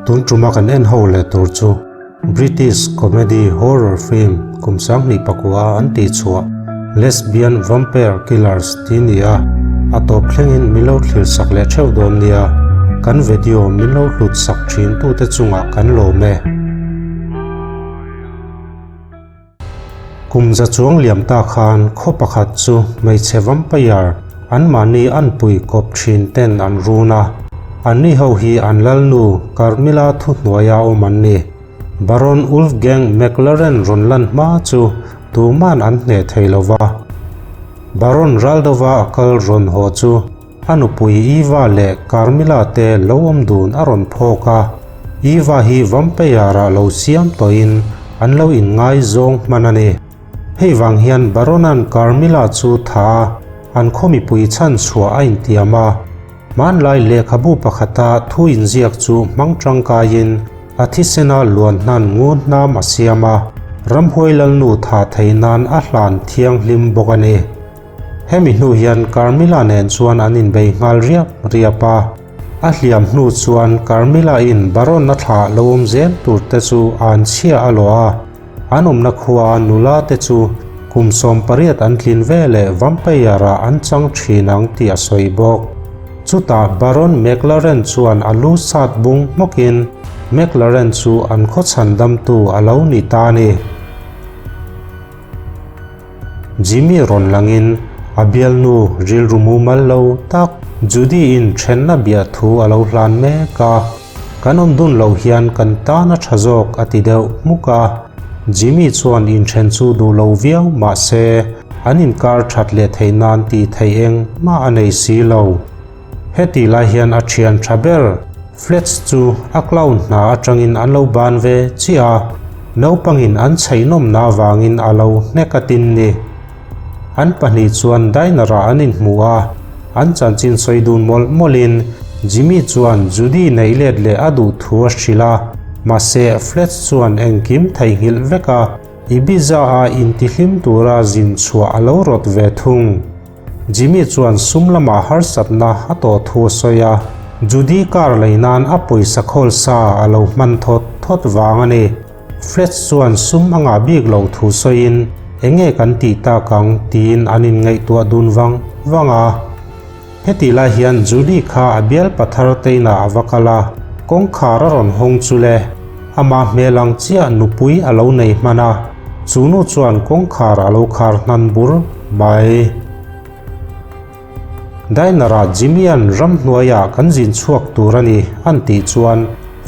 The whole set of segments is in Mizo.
Tun tuma kan en ho leh tur chu British comedy horror film kum 2009 an tih chhuah Lesbian Vampire Killers tih ni a, a tawp thlengin min lo thlir sak leh theuh dawn nia, kan video min lo hlut sak thin tute chungah kan lawm e. Kum za chuang liam ta khan khaw pakhat chu hmeichhe vampire anmahni anpui kawp thin ten an run a, anni ho hi an lalnu Carmilla thuhnuaia awm an ni. Baron Wolfgang McLaren rawn lan hma chu tuman an hneh thei lo va. Baron Raldova a kal rawn haw chu A nupui Eva leh Carmilla te lo awm dun a rawn phawk a, Eva hi vampire ah lo siam tawhin an lo inngaizawng hman a ni. Hei vang hian Baron-a'n Carmilla chu tha a, an khaw mipui chhan chhuah a intiam a. Hmanlai lehkhabu pakhata thu inziak chu hmang tangkaiin a thisena luan hnan ngun hnam a siam a, ramhuai lalnu tha thei nan a hlan thianghlim bawk a ni. Hemi hnu hian Carmilla nen chuan an inbei nghal riap riap a, a hliam hnu chuan Carmilla in Baron a thlah lo awm zel tur te chu an chhia a lawh a, an awmna khua nula te chu kum 18 an tlin ve leh vampire ah an chang thin ang tih a sawi bawk. Chutah Baron McLaren chuan a lu sat bung hmawkin McLaren chu an khaw chhandamtu a lo ni ta a ni. Jimmy rawn langin a bialnu rilru mumal lo tak Judy in thenna biah thu a lo hlan mek a, kan awm dun lo hian kan tan a tha zawk a ti deuh hmuk a. Jimmy chuan inthen chu duh lo viau mah se an inkar that leh theih nan tih theih eng mah a nei si lo. Heti lai hian a thian tha ber Flats chu a clown hna atangin an lo ban ve chiah a, naupangin an chheihnawmna avangin a lo hnek a tin ni. An pahnih chuan diner-ah an inhmu a, an chanchin sawi dun mawlh mawlhin Jimmy chuan Judy neih let leh a duh thu a hrilh a, mahse Flats chuan engkim theihnghilh vek a, Ibiza-a intihlim tura zin chhuah a lo rawt ve thung. Jimmy chuan sum lamah harsatna a tawh thu a sawi a, Judy car lei nan a pawisa khawl sa a lo hman thawt thawt vang a ni. Fletch chuan sum a ngah bik loh thu sawiin, Enge kan tih tak ang? tiin an inngaihtuah dun vang vang a. Heti lai hian Judy kha a bial pathar teinah a va kal a, kawngkhar a rawn hawng chu le, amah hmel ang chiah nupui a lo nei hman a, chu nu chuan kawngkhar a lo khar hnan bur mai. Diner-ah Jimmy-a'n ramhnuaiah kan zin chhuak tur a ni an tih chuan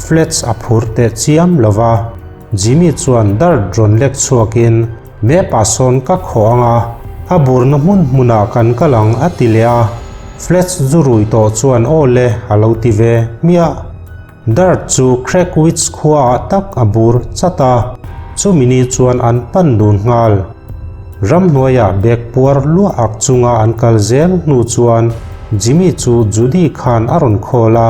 Flats a phur teh chiam lo va, Jimmy chuan dart rawn lek chhuakin, Map-ah sawn ka khawh ang a, a burna hmun hmunah kan kal ang a ti leh a, Flats zu rui tawh chuan aw le a lo ti ve hmiah. Dart chu Crackwitz khuaah tak a bur chat a, chumi ni chuan an pan dun nghal. Ramhnuaiah bag puar luah ak chunga an kal zel hnu chuan Jimmy chu Judy khan a rawn call a,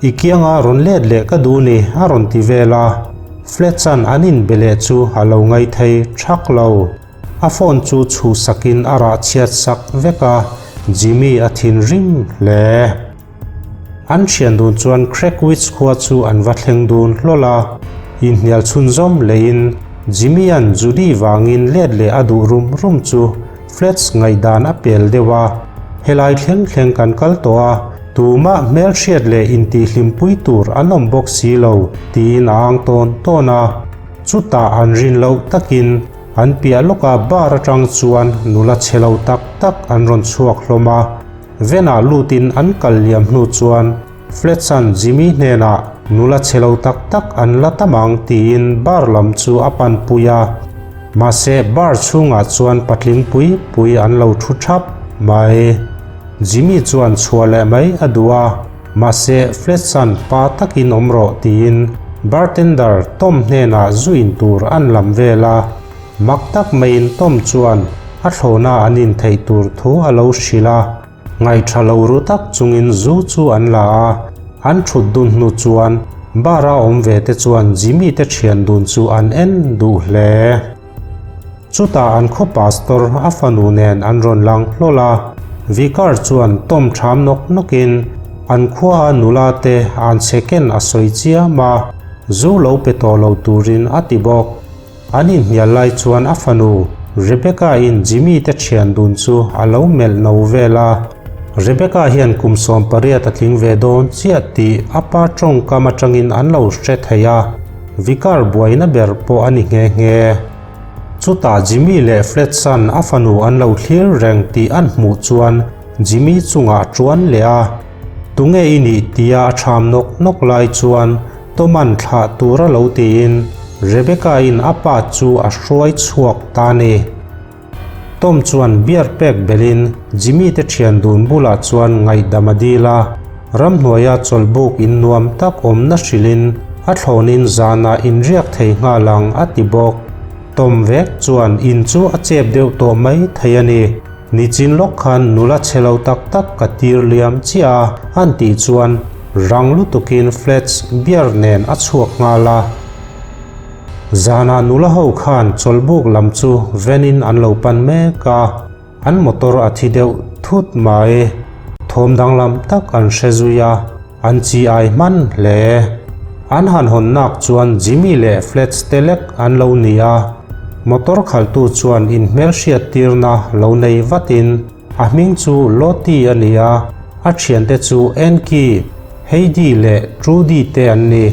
I kianga rawn let leh ka duh ni a rawn ti vel a, Fletch-a'n an inbe leh chu a lo ngaithei thak lo. A phone chu chhuhsakin a rah chhiat sak vek a, Jimmy a thinrim hle. An thian dun chuan Crackwitz khua chu an va thleng dun hlawl a, inhnial chhunzawm leiin Jimmy-a'n Judy vangin let leh a duh rum rum chu Flats ngaihdan a pel deuh a, helai thleng thleng kan kal tawh a, tumah hmelhriat leh intihhlimpui tur an awm bawk si lo, tiin a ang tawn tawn a. Chutah an rin loh takin an piah lawka bar atang chuan nula chhe lo tak tak an rawn chhuak hlawm a, Venah lutin an kal liam hnu chuan Fletch-a'n Jimmy hnenah nula chhe lo tak tak an la tam ang tiin bar lam chu a panpui a. Mahse bar chhungah chuan patling pui pui an lo thu thap mai. Jimmy chuan chhuah leh mai a duh a, mahse Fletch-a'n pa takin awm rawh tiin bartender Tom hnenah zu in tur an lam vel a. Mak tak maiin Tom chuan a thlawhna an intheih tur thu a lo hrilh a. Ngaihṭha lo ru tak chungin zu chu an la a, an ṭhut dun hnu chuan bar-a awm ve te chuan Jimmy te ṭhian dun chu an en duh hle. Chutah an khaw pastor a fanu nen an rawn lang hlawl a. Vicar chuan Tom ṭham nawk nawkin an khuaa nula te an chhe ken a sawi chiam a, zu lo pe tawh lo turin a ti bawk. An inhnial lai chuan a fanu Rebecca-in Jimmy te ṭhian dun chu a lo melh no vel a. Rebecca hian kum 18 a tling ve dawn chiah tih a pa ṭawngkam aṭangin an lo hre thei a, Vicar buaina ber pawh a ni nghe nghe. Chutah Jimmy leh Fletch-a'n a fanu an lo thlir reng tih an hmuh chuan Jimmy chungah a ṭuan leh a. Tunge i nih tia a ṭham nawk nawk lai chuan Tom-a'n thlah tur a lo tiin Rebecca-in a pa chu a hruai chhuak ta a ni. Tom chuan beer pek belhin Jimmy te ṭhian dun bulah chuan ngaihdam a dil a, ramhnuaia chawlhbuk in nuam tak awmna hrilhin a thlawnin zanah inriak thei nghal ang a ti bawk. Tom vek chuan in chu a chep deuh tawh mai thei a ni. Nichin lawk khan nula chhe lo tak tak ka tir liam chiah a an tih chuan rang lutukin Flats beer nen a chhuak nghal a. Zanah nula ho khan chawlhbuk lam chu venin an lo pan mek a, an motor a thi deuh thut mai. Thawm danglam tak an hre zui a, an chi ai hman hle. An han hawn nak chuan Jimmy leh Flats te lek an lo ni a, motor khaltu chuan inhmelhriat tirna lo nei vatin a hming chu Lottie a ni a, a thiante chu Enki, Heidi leh Trudy te an ni.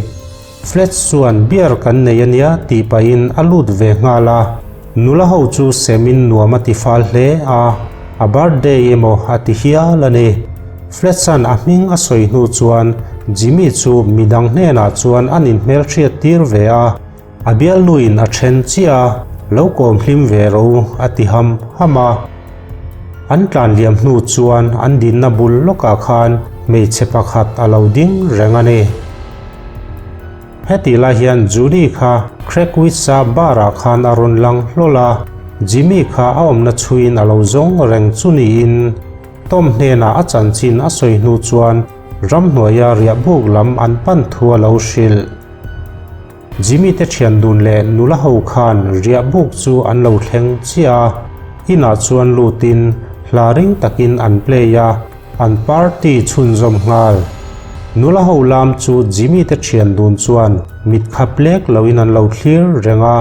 Flats chuan beer kan nei a nia tih pahin a lut ve nghal a, nula ho chu semin nuam a ti fal hle a, a birthday emaw a ti hial a ni. Flats-a'n a hming a sawi hnu chuan Jimmy chu midang hnenah chuan an inhmelhriat tir ve a, a bialnuin a then chiah a, lo kawm hlim ve ro a ti ham ham a. An tlan liam hnu chuan an dinna bul lawkah khan hmeichhe pakhat a lo ding reng a ni. Hetih lai hian Judy kha Craigwitz-a bar-ah khan a rawn lang hlawl a, Jimmy kha a awmna chhuiin a lo zawng reng chu niin Tom hnenah a chanchin a sawi hnu chuan ramhnuaia riahbuk lam an pan thu a lo hrilh. Jimmy te thian dun leh nula ho khan riahbuk chu an lo thleng chiah a, inah chuan lutin hla ring takin an play a, An party chhunzawm nghal. Nula ho lam chu Jimmy te thian dun chuan mit khap lek loin an lo thlir reng a.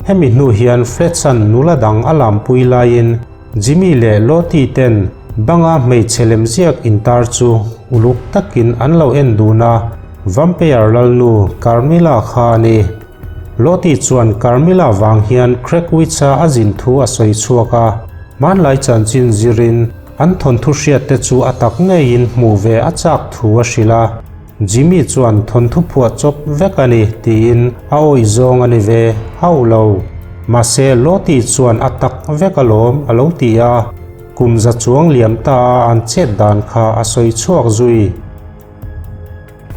Hemi hnu hian Fletch-a'n nula dang a lampui laiin Jimmy leh Lottie ten banga hmeichhe lemziak intar chu uluk takin an lo en dun a, Vampire lalnu Carmilla kha a ni. Lottie chuan Carmilla vang hian Craigwitz-a a zin thu a sawi chhuak a, hmanlai chanchin zirin An thawnthu hriat te chu a tak ngeiin hmuh ve a chak thu a hrilh a, Jimmy chuan thawnthu phuah chawp vek a ni tiin a awih zawng a ni ve hauh lo. Mahse Lottie chuan a tak vek alawm a lo ti a, kum za chuang liam ta a an chet dan kha a sawi chhuak zui.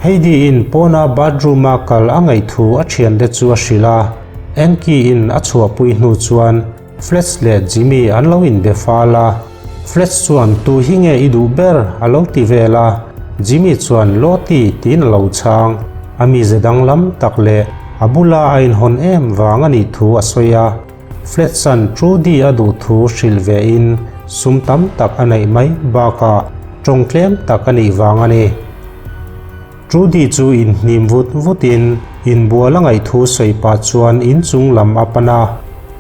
Heidi-in pawna bathroom-a kal a ngaih thu a thiante chu a hrilh a, Anki-in a chhuahpui hnu chuan Fletch leh Jimmy an lo inbe fal a. Fletch chuan Tu hi nge i duh ber? a lo ti vel a, Jimmy chuan Lottie tiin a lo chhang. A mize danglam tak leh a bula a inhawn em vang a nih thu a sawi a. Fletch-a'n Trudy a duh thu hrilh ve in sum tam tak a neih mai bakah tawng tlem tak a nih vang a ni. Trudy chu inhnim vut vutin inbual a ngaih thu sawi pah chuan inchung lam a pan a.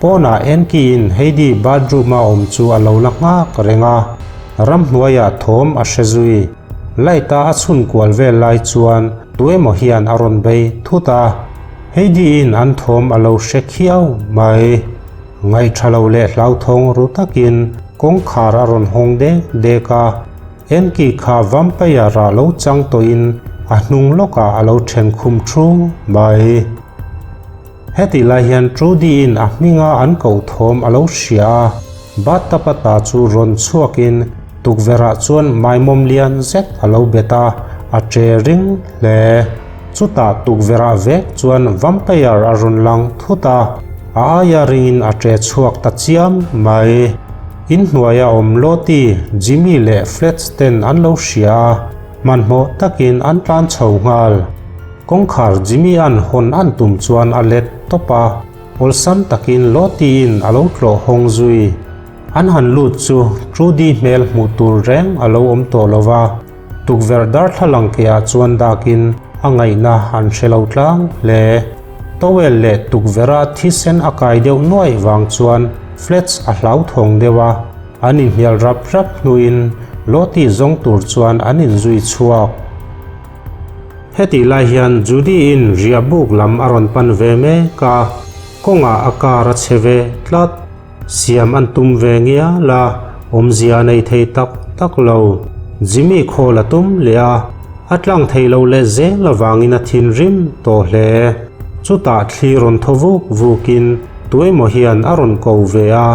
Pawnah Enki-in Heidi bathroom-a awm chu a lo la nghak reng a, ramhnuaiah thawm a hre zui. Light-a a chhun kual vel lai chuan tuemaw hian a rawn bei thut a. Heidi-in an thawm a lo hre khiau mai. Ngaihṭha lo leh hlauthawng ru takin kawngkhar a rawn hawng dek dek a. Enki kha vampire ah lo chang tawhin a hnung lawkah a lo then khum thu mai. Hetih lai hian Trudy-in a hminga an koh thawm a lo hria a, Bathtub-a chu rawn chhuakin tukverhah chuan maimawm lian zet a lo bet a, a che ring hle. Chutah tukverhah vek chuan vampire a rawn lang thut a, a aia ringin a che chhuak ta chiam mai. Inhnuaia awm Lottie, Jimmy leh Fletch ten an lo hria a, hmanhmawh takin an tlan chho nghal. Kawngkhar Jimmy-a'n hawn an tum chuan a let tawp a, awlsam takin Lottie-in a lo tlawh hawng zui. An han lut chu Trudy hmel hmuh tur reng a lo awm tawh lo va, tukverh darthlalang keah chuan dakin a ngaihna an hre lo tlang hle. Towel leh tukverha thisen a kai deuh nuaih vang chuan Flats a hlauthawng deuh a, an inhnial rap rap hnuin Lottie zawng tur chuan an inzui chhuak. Hetih lai hian Judy-in riah buk lam a rawn pan ve mek a, kawngah a car a chhe ve tlat. Siam an tum ve ngial a, awmzia a nei thei tak tak lo. Jimmy khawl a tum leh a, a tlang thei lo leh zel avangin a thinrim tawh hle. Chutah thli rawn thaw vuk vukin tuemaw hian a rawn ko ve a.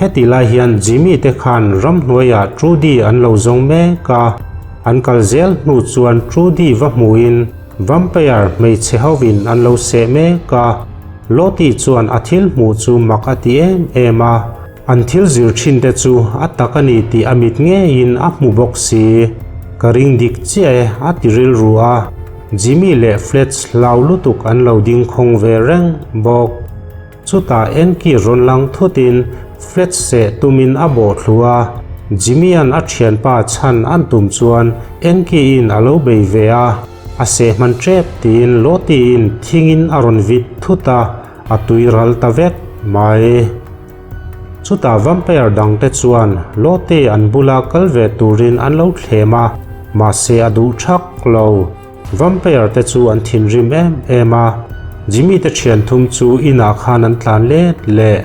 Heti lai hian Jimmy te khan ramhnuaiah Trudy an lo zawng mek a, an kal zel hnu chuan Trudy va hmuhin vampire hmeichhe hovin an lo seh mek a. Lottie chuan a thil hmuh chu mak a ti em em a, an thil zir thin te chu a tak a ni tih a mit ngeiin a hmu bawk si. Ka ring dik chiah e a ti rilru a, Jimmy leh Fletch hlau lutuk an lo ding khawng ve reng bawk. Chutah Enki rawn lang thutin Fletch seh tumin a bawh thlu a, Jimmy-a'n a thianpa chhan an tum chuan Enki-in a lo bei ve a, a seh hman tep tiin Lottie-in thingin a rawn vit thut a, a tui ral ta vek mai. Chutah vampire dangte chuan Lottie an bula kal ve turin an lo thlem a, mahse a duh thak lo. Vampire te chu an thinrim em em a, Jimmy te thian thum chu inah khan an tlan let leh.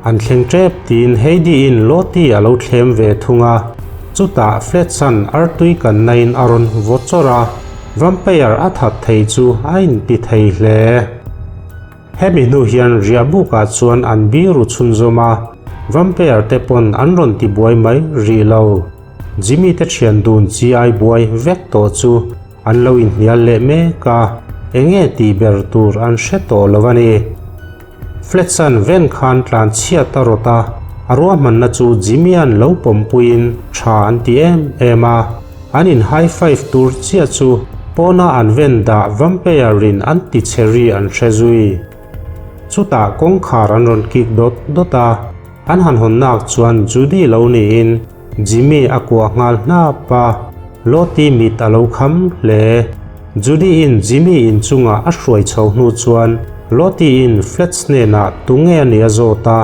An thleng tep tiin Heidi in Lottie a lo thlem ve thung a, chutah Fletch-a'n artui kanna in a rawn vaw chawrh a, Vampire a that thei chu a inti thei hle. Hemi hnu hian riah bukah chuan an biru chhunzawm a, Vampire te pawn an rawn ti buai mai rih lo. Jimmy te thian dun chi ai buai vek tawh chu an lo inhnial leh mek a, enge tih ber tur an hre tawh lo a ni. Fletch-a'n ven khan tlan chhiat a rawt a, a ruahmanna chu Jimmy-a'n lo pawmpuiin tha an ti em em a, an in high five tur chiah chu pawna an ven dah vampire-in an ti che ri an hre zui. Chutah kawngkhar an rawn kik dawt dawt a. An han hawn nak chuan Judy lo niin Jimmy a kuah nghal hnap a, Lottie mit a lo kham hle. Judy-in Jimmy inchungah a hruai chho hnu chuan Lottie-in Flats hnenah tunge a nih a zawt a,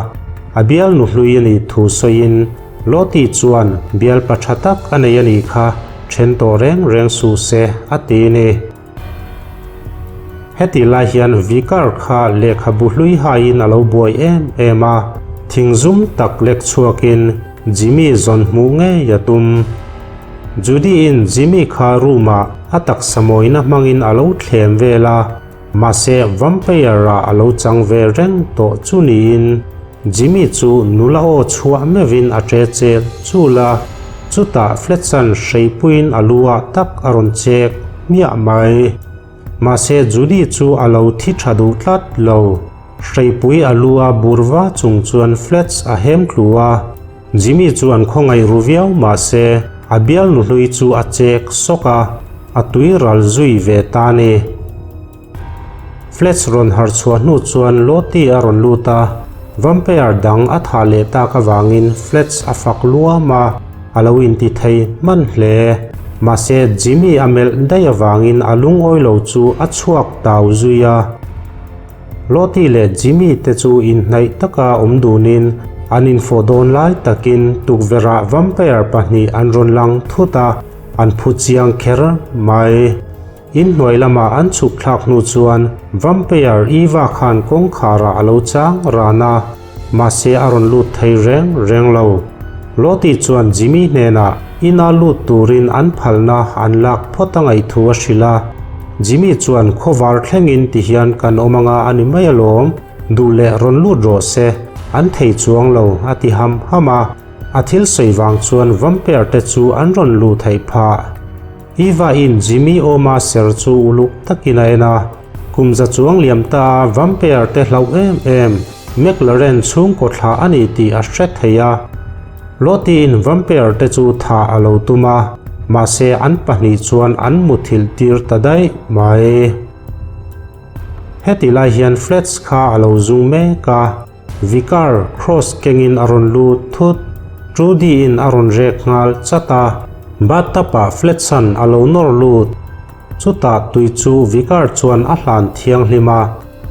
a bialnu hlui a nih thu sawiin Lottie chuan bialpa tha tak a nei a nih kha then tawh reng reng suh se a ti a ni. Heti lai hian Vicar kha lehkhabu hlui haiin a lo buai em em a, thing zum tak lek chhuakin Jimmy zawn hmuh ngei a tum. Judy-in Jimmy kha room-ah a taksa mawina hmangin a lo thlem vel a, mahse vampire-ah a lo chang ve reng tawh chu niin Jimmy chu nula aw chhuah meuhin a ṭe chel chul a, chutah Fletch-a'n hreipuiin a lu ah tak a rawn chek hmiah mai. Mahse Judy chu a lo thi ṭha duh tlat lo. Hreipui a lu a bur va chung chuan Fletch a hem tlu a, Jimmy chu an khawngaih ru viau mahse a bialnu hlui chu a chek sawk a, a tui ral zui ve ta ni. Fletch rawn harh chhuah hnu chuan Lottie a rawn lut a, vampire dang a thah leh tak avangin Fletch a fak luam a, a lo inti thei hman hle. Mahse Jimmy a melh daih avangin a lungawi lo chu a chhuak tau zui a. Lottie leh Jimmy te chu inhnaih taka awm dunin an infawh dawn lai takin tukverhah vampire pahnih an rawn lang thut a, an phu chiang kher mai. Inhnuai lama an chhuk thlak hnu chuan Vampire Eva khan kawngkharah a lo chang ran a, mahse a rawn lut thei reng reng lo. Lottie chuan Jimmy hnenah ina lut turin an phalna an lak phawt a ngaih thu a hrilh a. Jimmy chuan khawvar thlengin tihian kan awm anga a ni mai alawm, duh leh rawn lut rawh se, an thei chuang lo a ti ham ham a. A thil sawi vang chuan Vampire te chu an rawn luh theih phah. Eva-in Jimmy awma ser chu uluk takin a en a, kum za chuang liam ta a vampire te hlauh em em McLaren chhungkaw thlah a ni tih a hre thei a. Lottie-in vampire te chu thah a lo tum a, mahse an pahnih chuan an muthilh tir ta daih mai. Heti lai hian Flats kha a lo zung mek a. Vicar cross kengin a rawn lut thut. Trudy-in a rawn rek nghal chat a. Bathtub-ah Fletch-a'n a lo nawr lut. Chutah tui chu Vicar chuan a hlan thianghlim a,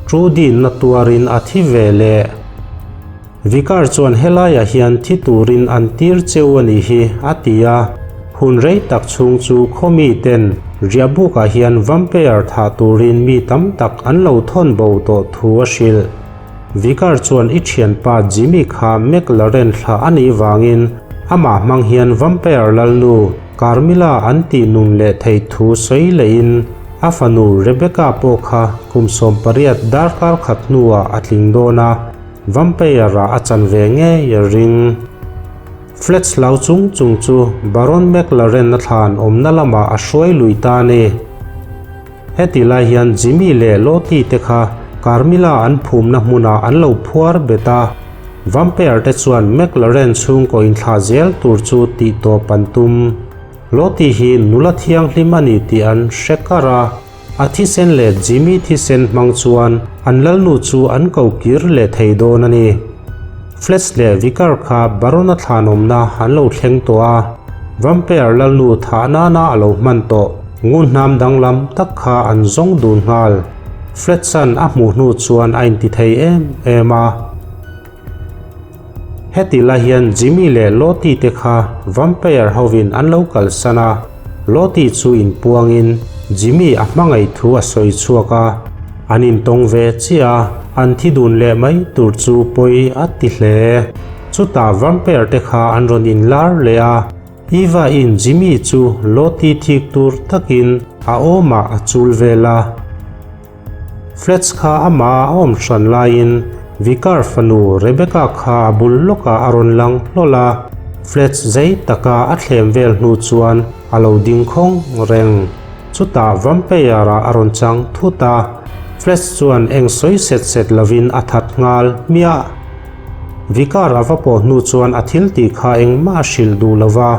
Trudy na tuarin a thi ve leh. Vicar chuan helaiah hian thi turin an tir cheu a nih hi, a ti a. Hun rei tak chhung chu khaw miten riahbukah hian vampire thah turin mi tam tak an lo thawn bo tawh thu a hrilh. Vicar chuan i thianpa Jimmy kha McLaren thlah a nih vangin amah hmang hian vampire lalnu Carmilla an tih nun leh theih thu sawi lehin a fanu Rebecca pawh kha kum 18 darkar khat hnuah a tling dawn a, Vampire-ah a chan ve ngei a ring. Flats lo chung chung chu Baron McLaren-a thlan awmna lamah a hruai lui ta a ni. Heti lai hian Jimmy leh Lottie te kha Carmilla an phumna hmunah an lo phuar bet a. Vampire te chuan McLaren chhungkaw inthlah zel tur chu tihtawp an tum. Lottie hi nula thianghlim a ni tih an hre kar a. A thisen leh Jimmy thisen hmang chuan an lalnu chu an ko kir leh thei dawn a ni. Fletch leh Vicar kha Baron-a thlanawmna an lo thleng tawh a, Vampire lalnu thah nana a lo hman tawh ngunhnam danglam tak kha an zawng dun nghal. Fletch-a'n a hmuh hnu chuan a inti thei em em a. Heti lai hian Jimmy leh Lottie te kha vampire hovin an lo kalsan a, Lottie chu inpuangin Jimmy a hmangaih thu a sawi chhuak a, an intawng ve chiah a, an thi dun leh mai tur chu pawi a ti hle. Chutah vampire te kha an rawn inlar leh a, Eva in Jimmy chu Lottie thik tur takin a awmah a chul vel a. Flats kha amah a awm hran laiin Vicar fanu Rebecca kha a bul lawkah a rawn lang hlawl a, Flats zei taka a thlem vel hnu chuan a lo ding khawng reng. Chutah Vampire-ah a rawn chang thut a, Flats chuan eng sawi set set lovin a that nghal hmiah. Vicar a va pawh hnu chuan a thil tih kha engmah a hrilh duh lo va,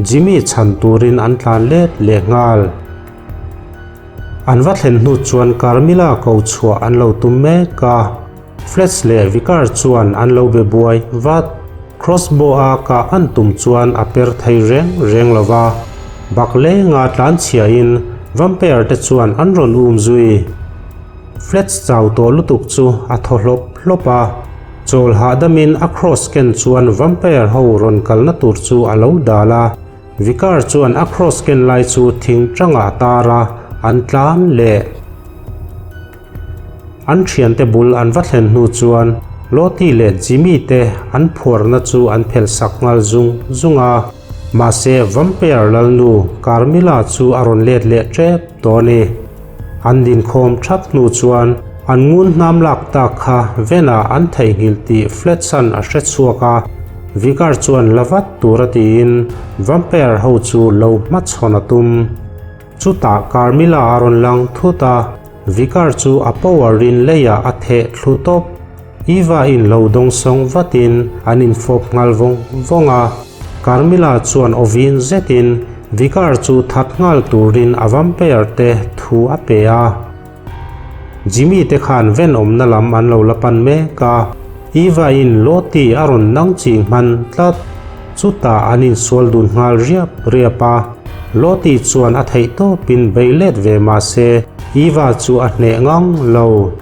Jimmy chhan turin an tlan let leh nghal. An va thlen hnu chuan Carmilla ko chhuah an lo tum mek a, Fletch leh Vicar chuan an lo be buai vat. Crossbow a kah an tum chuan a per thei reng reng lo va, bak lenga tlanchhiahin Vampire te chuan an rawn um zui. Fletch chau tawh lutuk chu a thaw hlawp hlawp a, chawl hahdamin a cross ken chuan Vampire ho rawn kalna tur chu a lo dal a. Vicar chuan a cross ken lai chu thing tangah a tar a, an tlan leh. An thiante bul an va thlen hnu chuan Lottie leh Jimmy te an phuarna chu an phelh sak nghal zung zung a, mahse Vampire lalnu Carmilla chu a rawn let leh tep tawh a ni. An dinkhawm that hnu chuan an ngun hnam lak tak kha Vena an theihnghilh tih Fletch-a'n a hre chhuak a, Vicar chuan la vat tur a tiin Vampire ho chu lo hmachhawn a tum. Chutah Carmilla a rawn lang thut a, Vicar chu a power in leiah a theh thlu tawp. Eva in lo dawngsawng vatin an infawp nghal vawng vawng a, Carmilla chuan awvin zetin Vicar chu that nghal turin a vampire te thu a pe a. Jimmy te khan venawmna lam an lo la pan mek a, Eva in Lottie a rawn nang ching hman tlat. Chutah an insual dun nghal riap riap a, Lottie chuan a theih tawpin bei let ve mah se Eva chu a hneh ngang lo.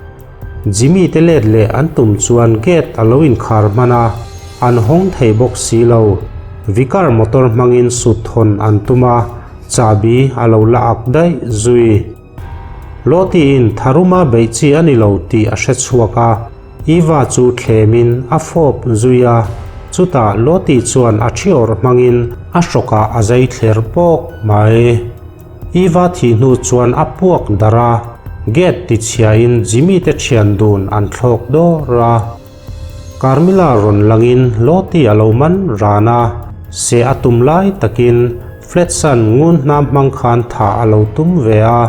Jimmy te let leh an tum chuan gate a lo inkhar hman a, an hawng thei bawk si lo. Vicar motor hmangin sut thawn an tum a, chahbi a lo la ak daih zui. Lottie-in tharuma beih chi a ni lo tih a hre chhuak a, Eva chu thlemin a fawp zui a, chutah Lottie chuan a thi awrh hmangin a hrawkah a zai thler pawk mai. Eva thih hnu chuan a puak darh a, gate tichhiain Jimmy te thian dun an thlawk dawr a. Carmilla rawn langin Lottie a lo man ran a, seh a tum lai takin Fletch-a'n ngun hnam hmang khan thah a lo tum ve a,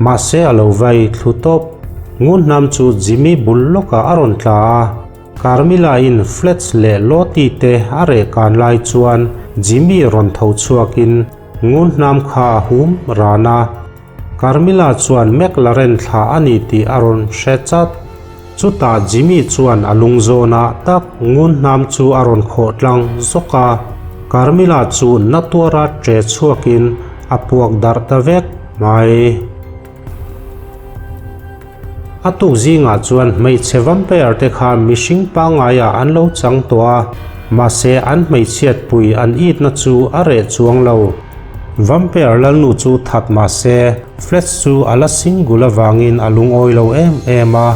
mahse a lo vai thlu tawp. Ngun hnam chu Jimmy bul lawkah a rawn tla a, Carmilla-in Fletch leh Lottie te a reh kan lai chuan Jimmy rawn tho chhuakin ngun hnam kha a hum ran a. Carmilla chuan McLaren thla a ni tih a rawn hre chat. Chutah Jimmy chuan a lung zawnah tak ngun hnam chu a rawn khawh tlang zawk a, Carmila chu na tuara ṭe chhuakin a puak darh ta vek mai. A tuk zingah chuan hmeichhe vampire te kha mihring pangaiah an lo chang tawh a, mahse an hmeichhiat pui an itna chu a reh chuang lo. Vampire lalnu chu that mahse Fletch chu a la single avangin a lungawi lo em em a,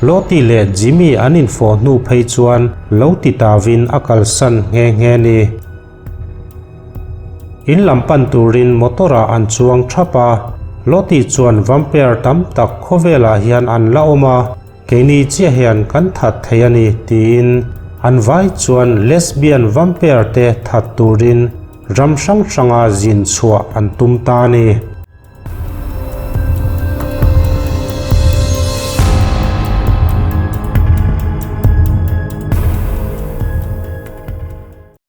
Lottie leh Jimmy an infawh hnu phei chuan lo ti tavin a kalsan nghe nghe ni. In lam pan turin motor ah an chuang thap a, Lottie chuan vampire tam tak khawvelah hian an la awm a, keini chiah hian kan that thei a ni tiin an vai chuan lesbian vampire te that turin ram hrang hranga zin chhuah an tum ta a ni.